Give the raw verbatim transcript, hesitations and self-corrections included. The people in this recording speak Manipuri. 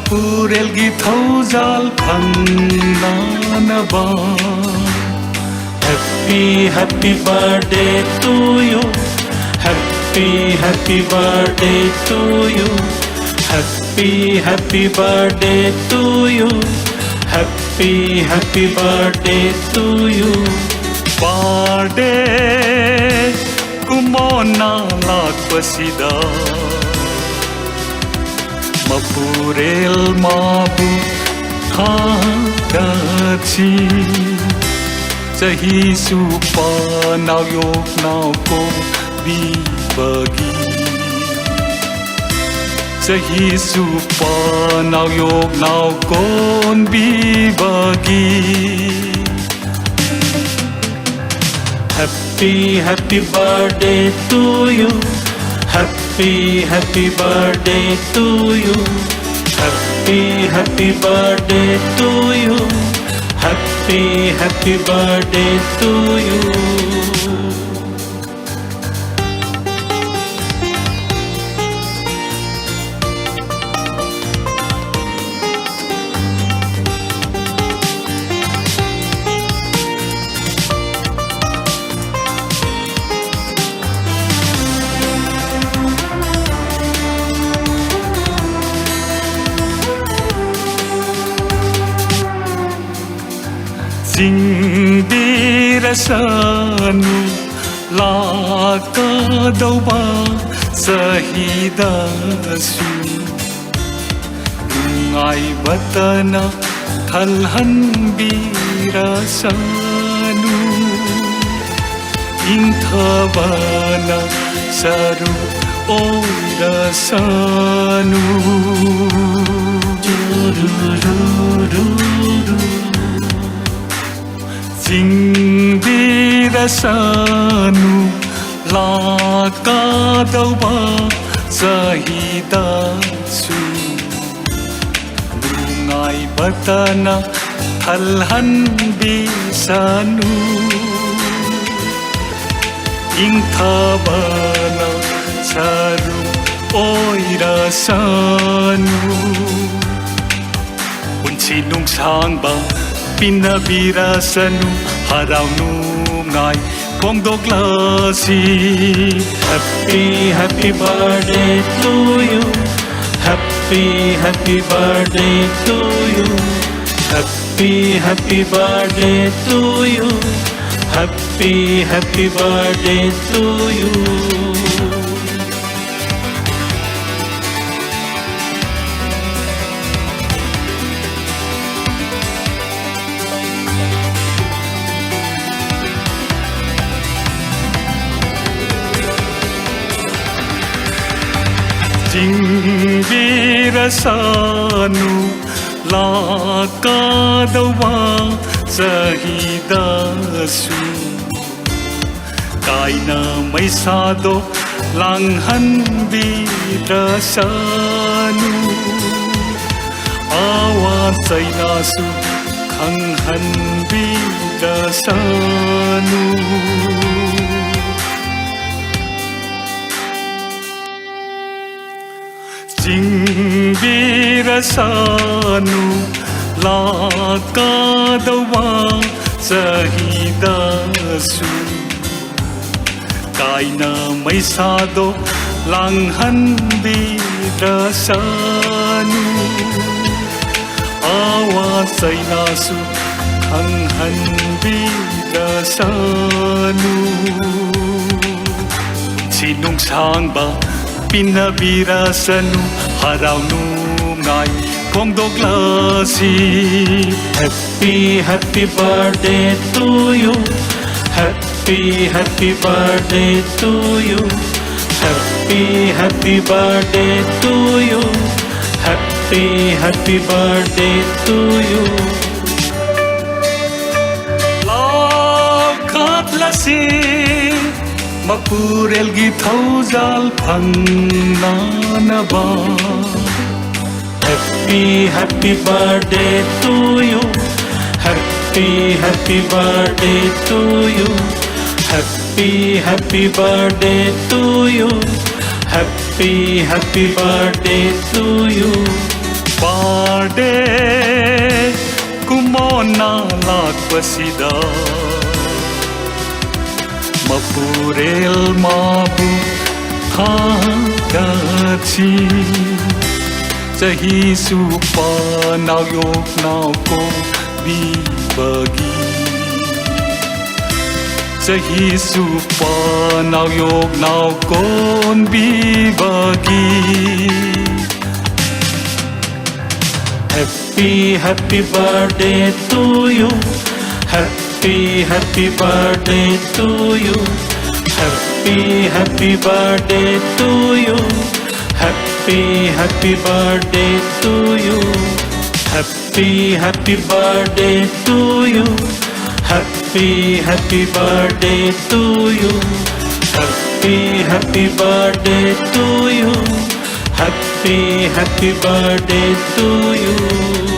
ꯄꯨꯔꯦꯜꯒꯤ ꯊꯧꯖꯥꯜ ꯐꯪꯅꯅꯕ꯫ Happy, happy birthday to you. Happy, happy birthday to you. Happy, happy birthday to you. Happy, happy birthday to you. Birthday ꯀꯨꯝꯑꯣꯟꯅ ꯂꯥꯛꯄꯁꯤꯗ ꯃꯄꯨꯔꯦꯜ ꯃꯥꯕꯨ ꯊꯥꯒꯠꯁꯤ꯫ ꯆꯍꯤ ꯆꯨꯞꯄ ꯅꯥꯎꯌꯣꯛ ꯅꯥꯎꯀꯣꯟ ꯕꯤꯕꯒꯤ꯫ ꯆꯍꯤ ꯆꯨꯞꯄ ꯅꯥꯎꯌꯣꯛ ꯅꯥꯎꯀꯣꯟ ꯕꯤꯕꯒꯤ꯫ Happy, happy birthday to you. Happy, happy birthday to you. Happy, happy birthday to you. Happy, happy birthday to you. ꯆꯤꯡꯕꯤꯔꯁꯅꯨ ꯂꯥꯛꯀꯗꯧꯕ ꯆꯍꯤꯗꯁꯨ꯫ ꯅꯨꯡꯉꯥꯏꯕꯇꯅ ꯊꯜꯍꯟꯕꯤꯔꯁꯅꯨ꯫ ꯏꯪꯊꯕꯅ ꯁꯔꯨꯛ ꯑꯣꯏꯔꯁꯅꯨ꯫ ꯆꯤꯡꯕꯤꯔꯁꯅꯨ ꯂꯥꯛꯀꯗꯧꯕ ꯆꯍꯤꯗꯁꯨ꯫ ꯅꯨꯡꯉꯥꯏꯕꯇꯅ ꯊꯜꯍꯟꯕꯤꯁꯅꯨ꯫ ꯏꯪꯊꯕꯅ ꯁꯔꯨꯛ ꯑꯣꯏꯔꯁꯅꯨ꯫ ꯁꯤ ꯅꯨꯡꯁꯥꯡꯕ ꯄꯤꯟꯅꯕꯤꯔꯁꯅꯨ, ꯍꯔꯥꯎ ꯅꯨꯡꯉꯥꯏ ꯐꯣꯡꯗꯣꯛꯂꯁꯤ꯫ Happy, happy birthday to you. Happy, happy birthday to you. Happy, happy birthday to you. Happy, happy birthday to you. ꯆꯤꯡꯕꯤꯔꯁꯅꯨ ꯂꯥꯛꯀꯗꯧꯕ ꯆꯍꯤꯗꯁꯨ꯫ ꯀꯥꯏꯅ ꯃꯩꯁꯥꯗꯣ ꯂꯥꯡꯍꯟꯕꯤꯔꯁꯅꯨ꯫ ꯑꯋꯥ ꯆꯩꯅꯥꯁꯨ ꯈꯪꯍꯟꯕꯤꯔꯁꯅꯨ꯫ ꯆꯤꯡꯕꯤꯔꯁꯅꯨ ꯂꯥꯛꯀꯗꯧꯕ ꯆꯍꯤꯗꯁꯨ꯫ ꯀꯥꯏꯅ ꯃꯩꯁꯥꯗꯣ ꯂꯥꯡꯍꯟꯕꯤꯔꯁꯅꯨ꯫ ꯑꯋꯥ ꯆꯩꯅꯥꯁꯨ ꯈꯪꯍꯟꯕꯤꯔꯁꯅꯨ꯫ ꯁꯤ ꯅꯨꯡꯁꯥꯡꯕ ꯄꯤꯟꯅꯕꯤꯔꯁꯅꯨ, ꯍꯔꯥꯎ ꯅꯨꯡꯉꯥꯏ ꯐꯣꯡꯗꯣꯛꯂꯁꯤ꯫ Happy, happy birthday to you. Happy, happy birthday to you. Happy, happy birthday to you. Happy, happy birthday to you. ꯂꯥꯎꯈꯠꯂꯁꯤ ꯃꯄꯨꯔꯦꯜꯒꯤ ꯊꯧꯖꯥꯜ ꯐꯪꯅꯅꯕ꯫ Happy, happy birthday to you. Happy, happy birthday to you. Happy, happy birthday to you. Happy, happy birthday to you. Birthday ꯀꯨꯝꯑꯣꯟꯅ ꯂꯥꯛꯄꯁꯤꯗ ꯃꯄꯨꯔꯦꯜ ꯃꯥꯕꯨ ꯊꯥꯒꯠꯁꯤ꯫ ꯆꯍꯤ ꯆꯨꯞꯄ ꯅꯥꯎꯌꯣꯛ ꯅꯥꯎꯀꯣꯟꯕꯤꯕꯒꯤ, ꯆꯍꯤ ꯆꯨꯞꯄ ꯅꯥꯎꯌꯣꯛ ꯅꯥꯎꯀꯣꯟꯕꯤꯕꯒꯤ꯫ Happy, happy birthday to you. Happy, happy birthday to you. Happy, happy birthday to you. Happy, happy birthday to you. Happy, happy birthday to you. Happy, happy birthday to you. Happy, happy birthday to you. Happy, happy birthday to you.